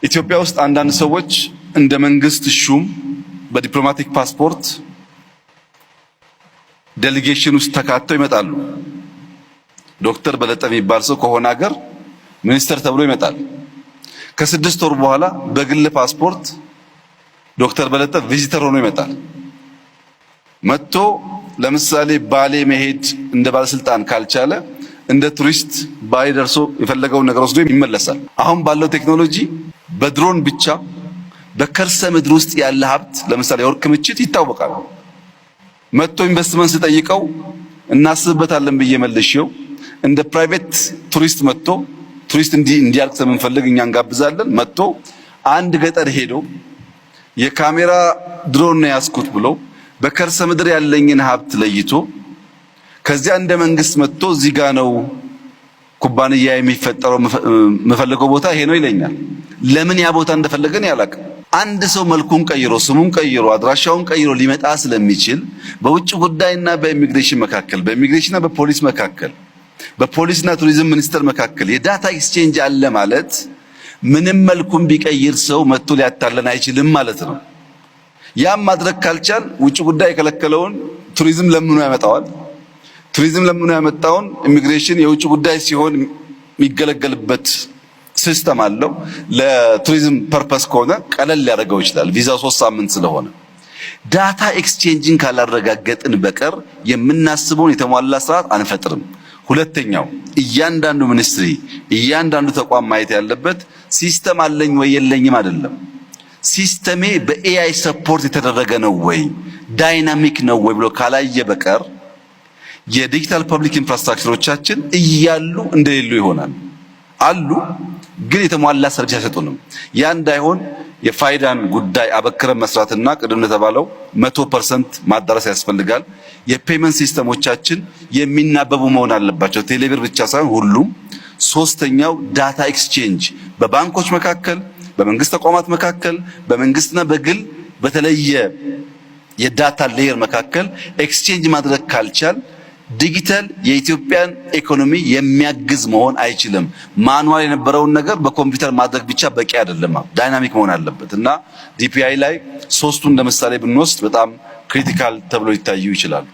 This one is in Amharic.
ኢትዮጵያ ውስጥ አንዳንድ ሰዎች እንደ መንግስት ሹም በ diplomatic passport delegation ውስጥ ተካተው ይመጣሉ። ዶክተር በለጠ የሚባል ሰው ከሆነ ሀገር ሚኒስተር ተብሎ ይመጣል። ከ6 ወር በኋላ በግል ፓስፖርት ዶክተር በለጠ visitor ሆኖ ይመጣል። መጥቶ ለምሳሌ ባሌ መሄድ እንደ ባለስልጣን ካልቻለ እንደ ቱሪስት ባሌ ደርሶ የፈለገውን ነገር ወስዶ ይመለሳል። አሁን ባለው ቴክኖሎጂ በድሮን ብቻ በከርሰ ምድር ውስጥ ያለ ሀብት፣ ለምሳሌ የወርቅ ክምችት ይታወቃል። መጥቶ ኢንቨስትመንት ስጠይቀው እናስብበታለን ብዬ መልሼው እንደ private tourist መጥቶ፣ ቱሪስት እንዲያልቅ ስለምንፈልግ እኛ እንጋብዛለን። መጥቶ አንድ ገጠር ሄዶ የካሜራ ድሮን ነው ያስኩት ብሎ በከርሰ ምድር ያለኝን ሀብት ለይቶ ከዚያ እንደ መንግስት መጥቶ እዚህ ጋ ነው ኩባንያ የሚፈጠረው፣ የምፈልገው ቦታ ይሄ ነው ይለኛል። ለምን ያ ቦታ እንደፈለገን ያላቅም። አንድ ሰው መልኩን ቀይሮ፣ ስሙን ቀይሮ፣ አድራሻውን ቀይሮ ሊመጣ ስለሚችል በውጭ ጉዳይና በኢሚግሬሽን መካከል፣ በኢሚግሬሽንና በፖሊስ መካከል፣ በፖሊስና ቱሪዝም ሚኒስቴር መካከል የ data exchange አለ ማለት ምንም መልኩን ቢቀይር ሰው መጥቶ ሊያታለን አይችልም ማለት ነው። ያም ማድረግ ካልቻል ውጭ ጉዳይ የከለከለውን ቱሪዝም ለምኖ ያመጣዋል። ቱሪዝም ለምኖ ያመጣውን ኢሚግሬሽን የውጭ ጉዳይ ሲሆን የሚገለገልበት system አለው። ለቱሪዝም purpose ከሆነ ቀለል ሊያደርገው ይችላል። ቪዛው 3 ሳምንት ስለሆነ data exchange ን ካላረጋገጥን በቀር የምናስበውን የተሟላ ስርዓት አንፈጥርም። ሁለተኛው እያንዳንዱ ministry፣ እያንዳንዱ ተቋም ማየት ያለበት system አለኝ ወይ የለኝም አይደለም። System ኤ በ AI support የተደረገ ነው ወይ፣ dynamic ነው ወይ ብሎ ካላየ በቀር የ digital public infrastructure ኦቻችን እያሉ እንደሌሉ ይሆናል። አሉ ግን የተሟላ service አይሰጡንም። ያ እንዳይሆን የፋይዳን ጉዳይ አበክረን መስራትና ቅድም እንደተባለው 100% ማዳረስ ያስፈልጋል። የ payment system ኦቻችን የሚናበቡ መሆን አለባቸው። ቴሌብር ብቻ ሳይሆን ሁሉም። ሶስተኛው data exchange በባንኮች መካከል፣ በመንግስት ተቋማት መካከል፣ በመንግስትና በግል በተለየ የ data layer መካከል exchange ማድረግ ካልቻል ዲጂታል የኢትዮጵያን ኢኮኖሚ የሚያግዝ መሆን አይችልም። Manual የነበረውን ነገር በኮምፒውተር ማድረግ ብቻ በቂ አይደለም፣ dynamic መሆን አለበት እና DPI ላይ ሶስቱን ለምሳሌ ብንወስድ በጣም critical ተብሎ ሊታዩ ይችላሉ።